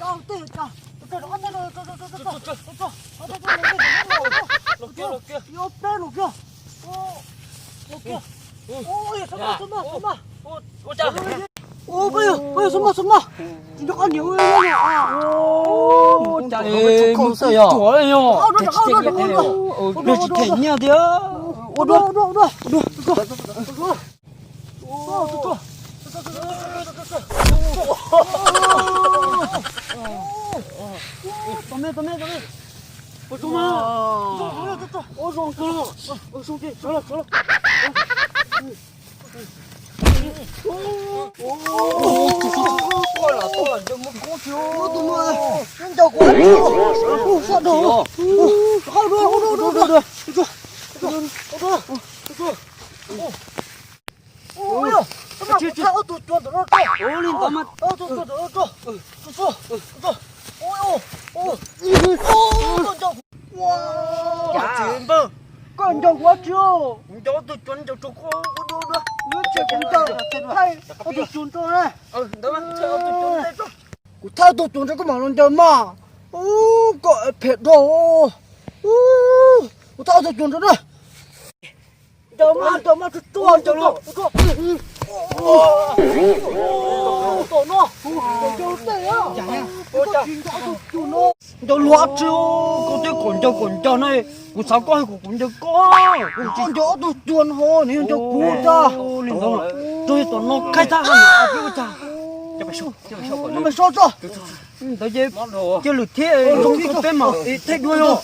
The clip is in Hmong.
Los kiag, los kiag. Ua cas? Ua, koj yog, koj yog xub maj, xub maj. Tsis nrog koj niam ua. Ua cas mus xwb yog. Nws tsis them nyiaj tiag. Ua dua, ua dua, ua dua. Ua zoo kawg. Koj ncaws kuv dab tsi? Kuv ncaws ob tug cuav ncaws rau koj. Ua dua, ua dua. Nws tsis kuv ncaws, thaij ob tug cuav nrog na. Kuv thaij ob tug cuav nrog koj mam los ncaws mas. Ub, koj phem dhau. Ub, kuv thaij ob tug cuav nrog na. Ncaws mas, ncaws mas, tsuag tsuag, ncaws los. Tom no, ncaws tej, ncaws luag tsi, koj twb kom ncaws kom ncaws na, kuv xav koj kuv kuv ncaws koj. Kuv tsis ncaws ob tug cuav no, nws yog ncaws kuv ntag. Li ntawd, rau tom no khaij thab ha no peb ua cas. Peb so tso. Ntawd ces cia lwm thiab, zoo koj peb mam thaij dua yog.